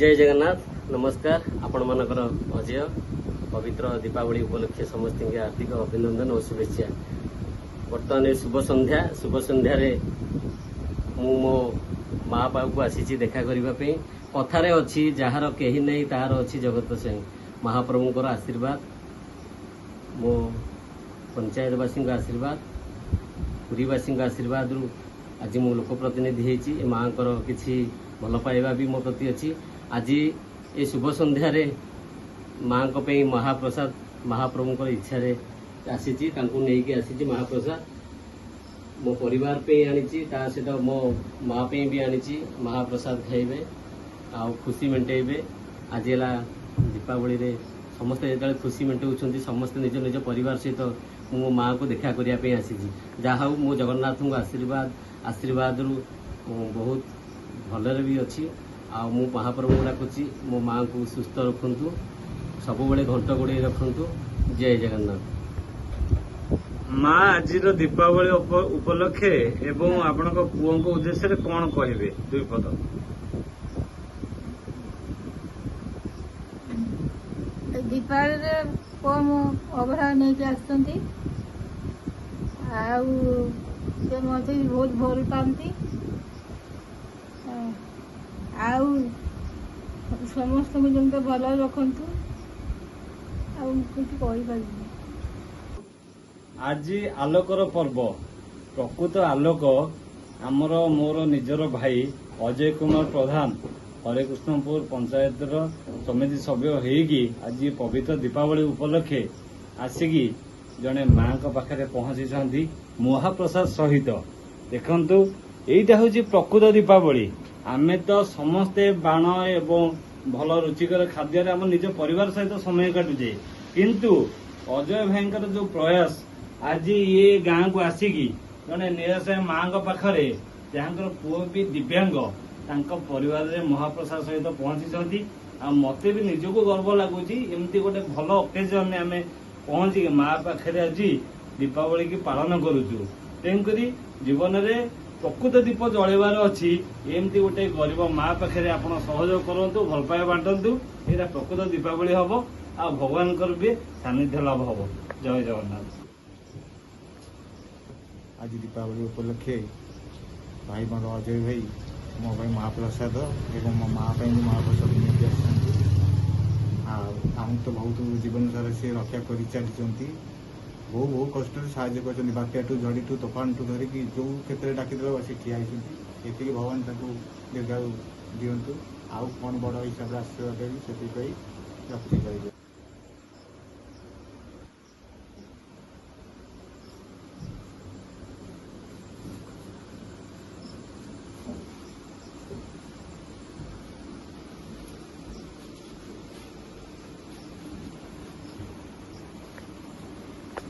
ଜୟ ଜଗନ୍ନାଥ। ନମସ୍କାର। ଆପଣମାନଙ୍କର ଅଜୟ। ପବିତ୍ର ଦୀପାବଳି ଉପଲକ୍ଷେ ସମସ୍ତଙ୍କୁ ହାର୍ଦ୍ଦିକ ଅଭିନନ୍ଦନ ଓ ଶୁଭେଚ୍ଛା। ବର୍ତ୍ତମାନ ଏ ଶୁଭ ସନ୍ଧ୍ୟା, ଶୁଭ ସନ୍ଧ୍ୟାରେ ମୁଁ ମୋ ମା ପାଖକୁ ଆସିଛି ଦେଖା କରିବା ପାଇଁ। କଥାରେ ଅଛି, ଯାହାର କେହି ନାହିଁ ତାହାର ଅଛି ଜଗତ ସ୍ୱୟଂ। ମହାପ୍ରଭୁଙ୍କର ଆଶୀର୍ବାଦ, ମୋ ପଞ୍ଚାୟତବାସୀଙ୍କ ଆଶୀର୍ବାଦ, ପୁରୀବାସୀଙ୍କ ଆଶୀର୍ବାଦରୁ ଆଜି ମୁଁ ଲୋକପ୍ରତିନିଧି ହେଇଛି। ଏ ମାଆଙ୍କର କିଛି ଭଲ ପାଇବା ବି ମୋ ପ୍ରତି ଅଛି। ଆଜି ଏ ଶୁଭ ସନ୍ଧ୍ୟାରେ ମାଆଙ୍କ ପାଇଁ ମହାପ୍ରସାଦ ମହାପ୍ରଭୁଙ୍କର ଇଚ୍ଛାରେ ଆସିଛି, ତାଙ୍କୁ ନେଇକି ଆସିଛି। ମହାପ୍ରସାଦ ମୋ ପରିବାର ପାଇଁ ଆଣିଛି, ତା ସହିତ ମୋ ମା ପାଇଁ ବି ଆଣିଛି। ମହାପ୍ରସାଦ ଖାଇବେ ଆଉ ଖୁସି ମେଣ୍ଟେଇବେ। ଆଜି ହେଲା ଦୀପାବଳିରେ ସମସ୍ତେ ଯେତେବେଳେ ଖୁସି ମେଣ୍ଟଉଛନ୍ତି, ସମସ୍ତେ ନିଜ ନିଜ ପରିବାର ସହିତ, ମୁଁ ମୋ ମାଆକୁ ଦେଖା କରିବା ପାଇଁ ଆସିଛି। ଯାହା ହଉ, ମୁଁ ଜଗନ୍ନାଥଙ୍କ ଆଶୀର୍ବାଦରୁ ମୁଁ ବହୁତ ଭଲରେ ବି ଅଛି। ଆଉ ମୁଁ ମହାପ୍ରଭୁଙ୍କୁ ଡାକୁଛି, ମୋ ମାଆଙ୍କୁ ସୁସ୍ଥ ରଖନ୍ତୁ, ସବୁବେଳେ ଘଣ୍ଟ ଘୋଡ଼େଇ ରଖନ୍ତୁ। ଜୟ ଜଗନ୍ନାଥ। ମା, ଆଜିର ଦୀପାବଳି ଉପଲକ୍ଷେ ଏବଂ ଆପଣଙ୍କ ପୁଅଙ୍କ ଉଦ୍ଦେଶ୍ୟରେ କଣ କହିବେ ଦୁଇ ପଦ? ଦୀପାବଳିରେ ପୁଅ ମୁଁ ଅବଢ଼ା ନେଇକି ଆସିଛନ୍ତି ଆଉ ସେ ମୋତେ ବି ବହୁତ ଭଲ ପାଆନ୍ତି ଆଉ ସମସ୍ତଙ୍କୁ ଯେମିତି ଭଲ ରଖନ୍ତୁ। ଆଉ ମୁଁ କିଛି କହିପାରିବିନି। ଆଜି ଆଲୋକର ପର୍ବ। ପ୍ରକୃତ ଆଲୋକ ଆମର ମୋର ନିଜର ଭାଇ ଅଜୟ କୁମାର ପ୍ରଧାନ ହରେକୃଷ୍ଣପୁର ପଞ୍ଚାୟତର ସମିତି ସଭ୍ୟ ହେଇକି ଆଜି ପବିତ୍ର ଦୀପାବଳି ଉପଲକ୍ଷେ ଆସିକି ଜଣେ ମାଙ୍କ ପାଖରେ ପହଞ୍ଚିଛନ୍ତି ମହାପ୍ରସାଦ ସହିତ। ଦେଖନ୍ତୁ, ଏଇଟା ହେଉଛି ପ୍ରକୃତ ଦୀପାବଳି। ଆମେ ତ ସମସ୍ତେ ବାଣ ଏବଂ ଭଲ ରୁଚିକର ଖାଦ୍ୟରେ ଆମ ନିଜ ପରିବାର ସହିତ ସମୟ କାଟୁଛେ, କିନ୍ତୁ ଅଜୟ ଭାଇଙ୍କର ଯୋଉ ପ୍ରୟାସ, ଆଜି ଇଏ ଗାଁକୁ ଆସିକି ଜଣେ ନିରାଶ୍ରୟ ମାଙ୍କ ପାଖରେ, ଯାହାଙ୍କର ପୁଅ ବି ଦିବ୍ୟାଙ୍ଗ, ତାଙ୍କ ପରିବାରରେ ମହାପ୍ରସାଦ ସହିତ ପହଞ୍ଚିଛନ୍ତି। ଆଉ ମତେ ବି ନିଜକୁ ଗର୍ବ ଲାଗୁଛି, ଏମିତି ଗୋଟେ ଭଲ ଅକେଜନରେ ଆମେ ପହଞ୍ଚିକି ମା ପାଖରେ ଆଜି ଦୀପାବଳିକି ପାଳନ କରୁଛୁ। ତେଣୁକରି ଜୀବନରେ ପ୍ରକୃତ ଦୀପ ଜଳେଇବାର ଅଛି, ଏମିତି ଗୋଟେ ଗରିବ ମା ପାଖରେ ଆପଣ ସହଯୋଗ କରନ୍ତୁ, ଭଲ ପାଇବା ବାଣ୍ଟନ୍ତୁ। ଏଇଟା ପ୍ରକୃତ ଦୀପାବଳି ହବ ଆଉ ଭଗବାନଙ୍କର ବି ସାନ୍ନିଧ୍ୟ ଲାଭ ହବ। ଜୟ ଜଗନ୍ନାଥ। ଆଜି ଦୀପାବଳି ଉପଲକ୍ଷେ ଭାଇ ମୋର ଅଜୟ ଭାଇ ମୋ ପାଇଁ ମହାପ୍ରସାଦ ଏବଂ ମୋ ମା ପାଇଁ ବି ମହାପ୍ରସାଦ ନେଇକି ଆସିଛନ୍ତି। ଆଉ ଆମକୁ ତ ବହୁତ ଜୀବନ ସାରା ସେ ରକ୍ଷା କରି ଚାଲିଛନ୍ତି। ବହୁ ବହୁ କଷ୍ଟରେ ସାହାଯ୍ୟ କରିଛନ୍ତି। ବାତ୍ୟାଠୁ, ଝଡ଼ିଠୁ, ତୋଫାନଠୁ ଧରିକି ଯେଉଁ କ୍ଷେତ୍ରରେ ଡାକିଦେଲେ ଆସି ଠିଆ ହେଇଛନ୍ତି। ଏତିକି ଭଗବାନ ତାଙ୍କୁ ଦୀର୍ଘାୟୁ ଦିଅନ୍ତୁ ଆଉ କ'ଣ ବଡ଼ ହିସାବରେ ଆଶୀର୍ବାଦ ଦେବି, ସେଥିପାଇଁ ରଖୁଛି। ଜୟ।